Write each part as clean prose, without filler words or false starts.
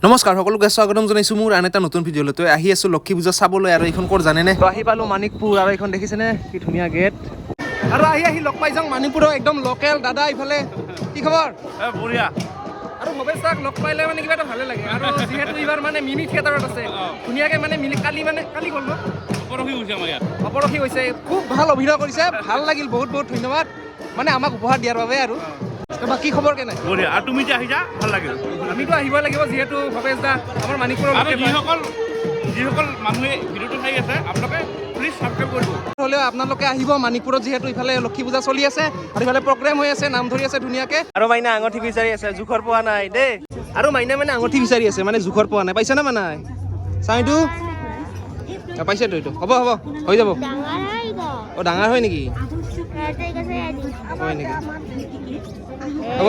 নমস্কাৰ, সকলোকে স্বাগতম জনাইছোঁ মোৰ আন এটা নতুন ভিডিঅ'লৈ। তো আহি আছোঁ লক্ষী পূজা চাবলৈ আৰু এইখন ক'ত জানেনে? তো আহি পালোঁ মানিকপুৰ আৰু এইখন দেখিছেনে কি ধুনীয়া গেট। আৰু আহি আহি লগ পাই যাওঁ মানিকপুৰৰ একদম লোকেল দাদা। ইফালে কি খবৰ? বঢ়িয়া। আৰু ভৱেশ দাক লগ পাইলে মানে কিবা এটা ভালে লাগে। আৰু যিহেতু এইবাৰ মানে মিনি থিয়েটাৰত আছে ধুনীয়াকৈ, মানে মিনি কালি, মানে কালি গ'ল ন? পৰহি হৈছে আমাৰ ইয়াত। অপৰসী হৈছে, খুব ভাল অভিনয় কৰিছে, ভাল লাগিল। বহুত বহুত ধন্যবাদ মানে আমাক উপহাৰ দিয়াৰ বাবে। আৰু তো বাকী খবৰ কেনে? বঢ়িয়া। আৰু তুমি যে আহিছা, ভাল লাগিল। আমিতো আহিবই লাগিব, যিহেতু ভৱেশ দা আমাৰ মানিকপুৰৰ আৰু local হয়। যিসকল যিসকল মানুহে ভিডিঅ'টো চাই আছে, আপোনালোকে প্লিজ ছাবস্ক্ৰাইব কৰিব। হ'লেও আপোনালোকে আহিব মানিকপুৰত, যিহেতু ইফালে লক্ষী পূজা চলি আছে আৰু ইফালে প্ৰগ্ৰেম হৈ আছে, নাম ধৰি আছে ধুনীয়াকে। আৰু মাইনা আঙুঠি বিচাৰি আছে, জোখৰ পোৱা নাই দেই। আৰু মাইনা মানে আঙুঠি বিচাৰি আছে, মানে জোখৰ পোৱা নাই। পাইছা নে? মানে চাওঁ এইটো। পাইছেতো এইটো। হ'ব হ'ব, হৈ যাব। ডাঙৰ হৈ গ'ল। অ', ডাঙৰ হয় নেকি? হয় নেকি? হ'ব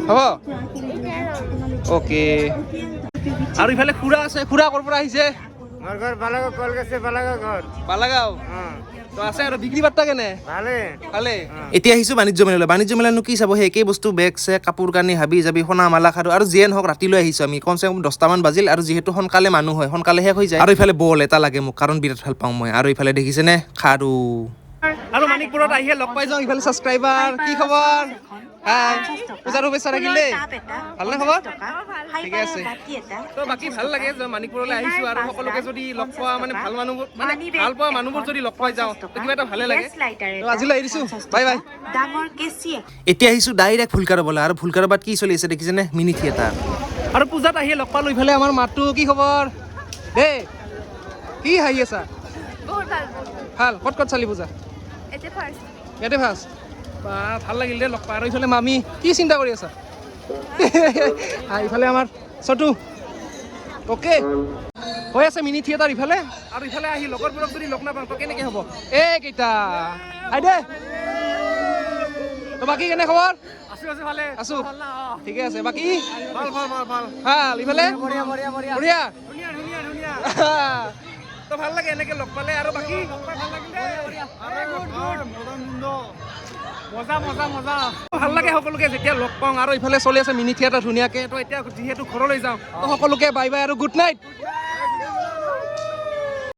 হ'ব, অ'কে। আৰু ইফালে খুৰা আছে। খুৰা, ক'ৰ পৰা আহিছে? মোৰ ঘৰ বালাগাঁও, কলগাছি বালাগাঁও ঘৰ। বালাগাঁও। তো আছে আৰু বিক্ৰী বাৰ্তা কেনে? ভালে। ভালে। এতিয়া আহিছো বাণিজ্য মেলালৈ। বাণিজ্য মেলানো কি চাব, সেই একেই বস্তু, বেগ চেগ, কাপোৰ কানি, হাবি জাবি, সোণা মালা, খাৰু। আৰু যিয়ে নহওক, ৰাতিলৈ আহিছো আমি, কমচে কম 10টামান বাজিল। আৰু যিহেতু সোনকালে মানুহ হয়, সোনকালে শেষ হৈ যায়। আৰু ইফালে বল এটা লাগে মোক, কাৰণ বিৰাট ভাল পাওঁ মই। আৰু ইফালে দেখিছেনে খাৰু। আৰু মানিকপুৰত আহিয়ে লগ পাই যাওঁ ইফালে ছাবস্ক্ৰাইবাৰ। কি খবৰ? হাই, পূজাৰ শুভেচ্ছা থাকিল দেই। ভালনে খবৰ? ঠিকে আছে। তো বাকী ভাল লাগে যে মানিকপুৰলৈ আহিছো আৰু সকলোকে যদি লগ পোৱা, মানে ভাল মানুহবোৰ, মানে ভাল পোৱা মানুহবোৰ যদি লগ পাই যাওঁ, তো কিবা এটা ভালে লাগে। তো আজিলৈ এৰিছো, বাই বাই। ডাঙৰ কেঁচি। এতিয়া আহিছো ডাইৰেক্ট ফুলকাৰবলৈ। আৰু ফুলকাৰবাত কি চলি আছে দেখিছেনে? Mini theatre. আৰু পূজাত আহি লগ পালো ইফালে আমাৰ মাতো। কি খবৰ দেই? কি হাঁহি আছা? বহুত ভাল। ভাল। ক'ত ক'ত চালি পূজা? এতিয়া ফাৰ্ষ্ট। ইয়াতে ফাৰ্ষ্ট। বা, ভাল লাগিল দেই লগ পাই। আৰু ইফালে মামী, কি চিন্তা কৰি আছা? ইফালে আমাৰ চটু। অ'কে, হৈ আছে মিনি থিয়েটাৰ ইফালে। আৰু ইফালে আহি লগৰবোৰক যদি লগ নাপাওঁ, তো কেনেকৈ হ'ব? এই কেইটা, হাই দে। তো বাকী কেনে খবৰ? আছো আছো, ভালে। আছো, ঠিকে আছে। বাকী? ভাল ভাল ভাল ভাল। ভাল। ইফালে? বঢ়িয়া বঢ়িয়া বঢ়িয়া। বঢ়িয়া। ধুনীয়া ধুনীয়া ধুনীয়া। তো ভাল লাগে এনেকে লগ পালে। আৰু বাকী? ভাল লাগিল দেই। গুড গুড, মজা মজা মজা। ভাল লাগে সকলোকে যেতিয়া লগ পাওঁ। আৰু ইফালে চলি আছে মিনি থিয়েটাৰ ধুনীয়াকে। তো এতিয়া যিহেতু ঘৰলৈ যাওঁ, তো সকলোকে বাই বাই আৰু গুড নাইট।